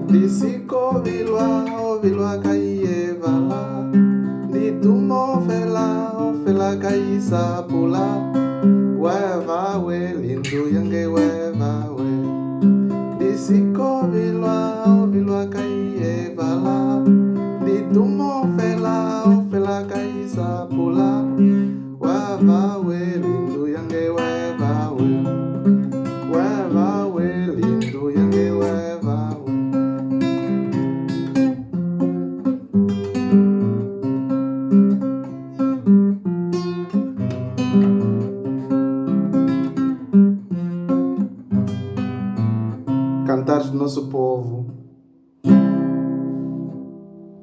Lisiko vilua ovilua ka yi yevala, Lituma ofela, ofela ka yi sapula. Weva we, lindu yange weva we. Lisiko vilua ovilua ka yi yevala, Lituma ofela, ofela ka yi sapula. Weva we, lindu yange weva we. Weva we, lindu yange weva we. Cantares do nosso povo.